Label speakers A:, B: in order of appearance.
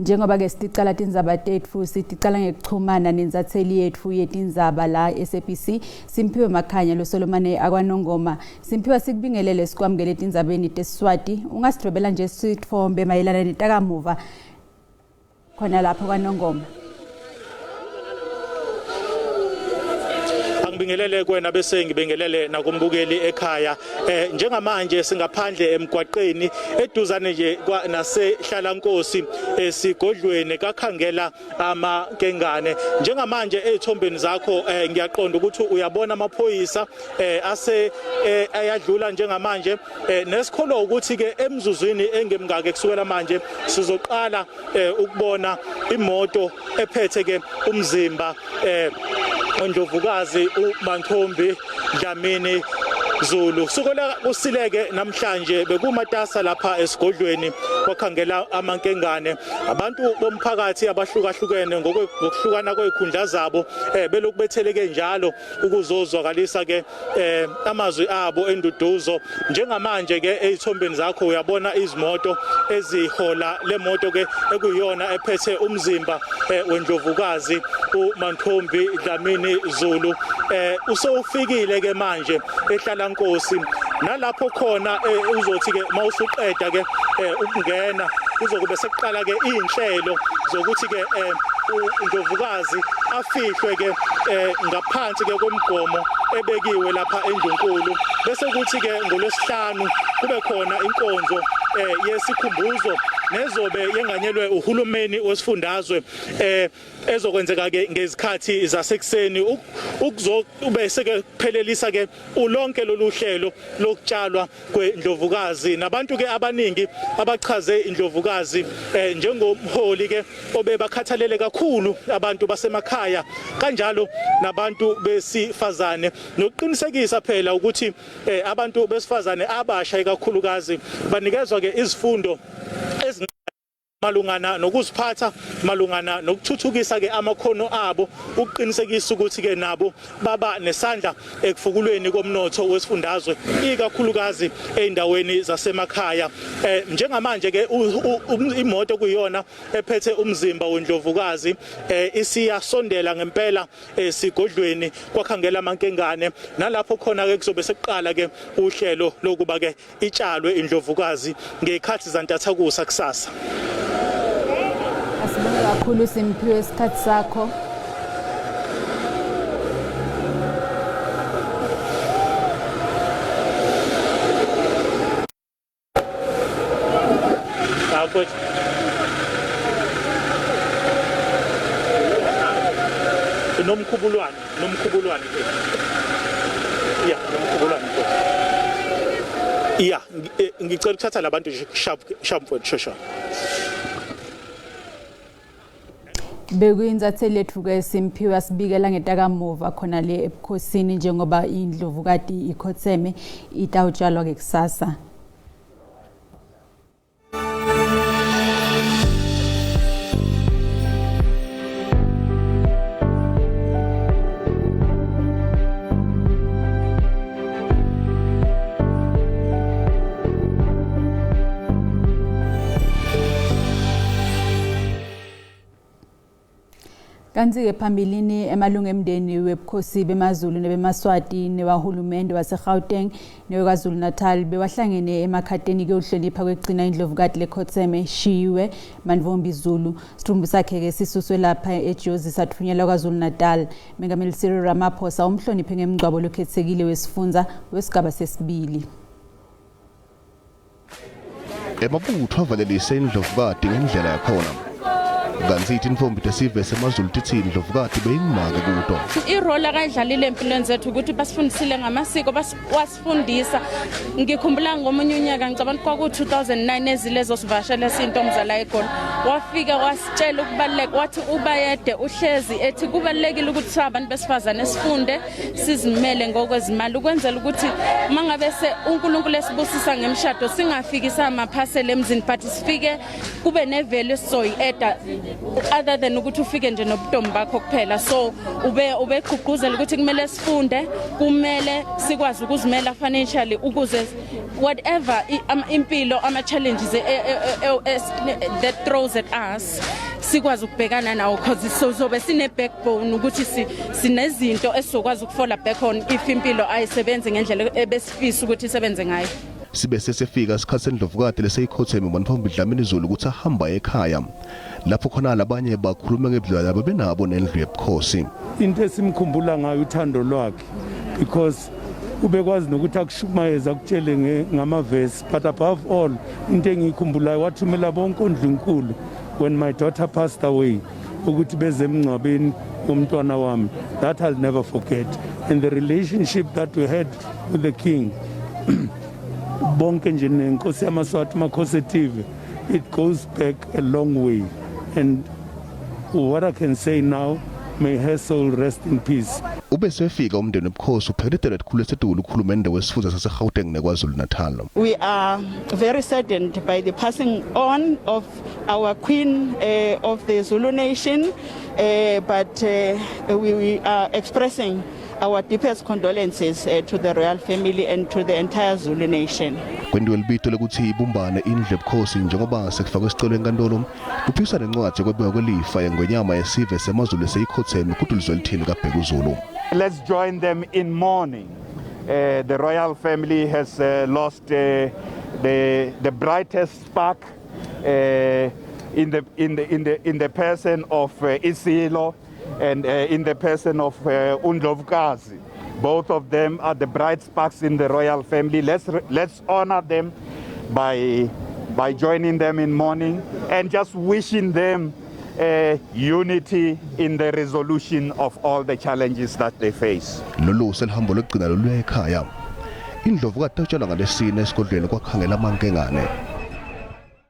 A: Njengoba-ke siticala tindzaba tetfu, siticala ngekuchumana nentsatseli yetfu yetindzaba la SABC, Simphiwe Makhanya losolomane akwaNongoma. Simphiwe, sikubingelele sikwamukele etindzabeni teSiswati. Ungasidvwebela nje sitfombe mayelana netakamuva khona lapho kwaNongoma?
B: Angibingelele kuwena bese ngibingelele nakumbukeli ekhaya. Njengamanje singaphandle emgwaqeni eduzane nje nasehlalankosi esigodlweni kakhangela amankengane. Njengamanje ezithombeni zakho ngiyaqonda ukuthi uyabona amaphoyisa ase ayadlula njengamanje, nesikholwa ukuthi ke emzuzwini engemngake kusukela manje sizoqala ukubona imoto ephethe ke umzimba uNdlovukazi uMantfombi Dlamini Zulu. Sukola kusileke namhlanje bekumatasa lapha esigodlweni kwakhangela amankengane. Abantu bomphakathi abahlukahlukene ngokuhlukana kwezikhundla zabo belokhu betheleke njalo ukuzozwakalisa ke amazwi abo enduduzo. Njengamanje ke ezithombeni zakho uyabona izimoto ezihola lemoto ke ekuyiyona ephethe umzimba wendlovukazi uMantfombi Dlamini Zulu. Usowufikile ke manje ehlala Nkosi, nalapho khona uzothi ke mawusuqeda ke ukungena kuzokube sekuqala ke inhlelo zokuthi ke uNdlovukazi afihlwe ke ngaphansi ke kwemigomo ebekiwe lapha eNdlunkulu, bese kuthi ke ngolwesihlanu kube khona inkonzo yesikhumbuzo nezobe yenganyelwe uhulumeni wesifundazwe ezokwenzeka ke ngezikhathi zasekuseni ukuzobese ke kuphelelisa ke ulonke lolu hlelo lokutshalwa kwendlovukazi. Nabantu ke abaningi abachaze indlovukazi njengomholi ke obebakhathalele kakhulu abantu basemakhaya kanjalo nabantu besifazane, nokuqinisekisa phela ukuthi abantu besifazane abasha ikakhulukazi banikezwa ke izifundo malungana nokuziphatha, malungana nokuthuthukisa ke amakhono abo, ukuqinisekisa ukuthi ke nabo baba nesandla ekufukulweni komnotho wesifundazwe ikakhulukazi eindaweni zasemakhaya. Njengamanje ke imoto kuyona ephethe umzimba wendlovukazi isiyasondela ngempela esigodlweni kwakhangela amankengane, nalapho khona ke kuzobe sekuqala ke uhlelo lokuba ke itshalwe indlovukazi ngekhathi zantathakusa kusasa.
A: Asibonge kakhulu Simphiwe isikhathi sakho.
B: Nomkhubulwane, nomkhubulwane. Yeah, nomkhubulwane. Yeah, ngicela ukuthatha labantu nje sharp sharp mfowethu shosha.
A: Bekuyinsatheli yethu-ke Simphiwe asibikela ngetakamuva khona le ebukhosini njengoba indlovukati ikhotheme itawutshalwa-ke kusasa. Kanti-ke phambilini emalungu emndeni webukhosi bemaZulu nebemaswati newahulumende waseGauteng neweKwaZulu Natal bewahlangene emakhateni kuyohlonipha kwekugcina indlovukati lekhotheme Shiwe Mantfombi Zulu. Sidumbu sakhe-ke sisuswe lapha eJozi sathunyelwa KwaZulu Natal. Mengameli Cyril Ramaphosa umhloniphe ngemngcwabo lokhethekile wesifundza wesigaba sesibili.
C: Emabutho avalelise indlovukati ngendlela yakhona. Kanti itintombi tesive semaZulu tithi indlovukati beyingumake kuto.
D: I-role akayidlalile empilweni zethu ukuthi basifundisile ngamasiko, wasifundisa. Ngikhumbula ngomunye unyaka, ngicabanga kwaku-2009 ezile ezosivakashela siyintomzala eGoli, wafika wasitshela ukubaluleka, wathi ubayede uhlezi ethi kubalulekile ukuthi abantu besifazane sifunde sizimele ngokwezimali ukwenzela ukuthi uma ngabe se uNkulunkulu esibusisa ngemishado singafiki samaphasela emzini, but sifike kube ne-value esizoyi-eda other than ukuthi ufike nje nobutombi bakho kuphela. So ube ubegqugquzela ukuthi kumele sifunde, kumele sikwazi ukuzimela financially ukuze whatever impilo ama-challenges that throws comes at us, sikwazi ukubhekana nawo, because sozobe sine backbone ukuthi sinezinto esizokwazi ukufola back on if impilo ayisebenzi ngendlela ebesifisa ukuthi isebenze ngayo.
C: Sibe sesifika isikhathi sendlovukati leseyikhotheme Mantfombi Dlamini Zulu ukuthi ahamba ekhaya, lapho khona labanye bakhuluma ngebudlelwane ababenabo nendlu yebukhosi.
E: Into esimkhumbula ngayo uthando lwakhe, because ubekwazi nokuthi akushumayeze, akutshele ngamavesi. But above all, into engiyikhumbulayo, wathumela bonke ondlunkulu when my daughter passed away ukuthi beze emngcwabeni womntwana wami. That I'll never forget. And the relationship that we had with the king, bonke nje, nenkosi yamaSwati Makhosetive, it goes back a long way. And what I can say now, may her soul rest in peace.
C: Ube sefika umndeni webukhosi uphekeletela esikhulu esetulu uhulumende wesifunda saseGauteng neKwaZulu-Natal.
F: We are very saddened by the passing on of our queen of the Zulu nation, but we are expressing our deepest condolences to the royal family and to the entire Zulu nation.
C: Kwentiwe libito lokuthi ibumbane indlu yebukhosi njengoba sekufakwe isicelo enkantolo kuphikiswa nencwadi yokwebiwa kwelifa yengwenyama yesive semaZulu eseyikhotheme kuDuluzwelithini kaBhekuzulu.
G: Let's join them in mourning. The royal family has lost the brightest spark in the person of Isilo and in the person of Undlovukazi. Both of them are the bright sparks in the royal family. Let's honor them by joining them in mourning and just wishing them unity in the resolution of all the challenges that they face.
C: Lolu selihambo lokugcina loluya ekhaya. Indlovukazi itshelwa ngalesine esigodlweni kwaKhangela Mankengane.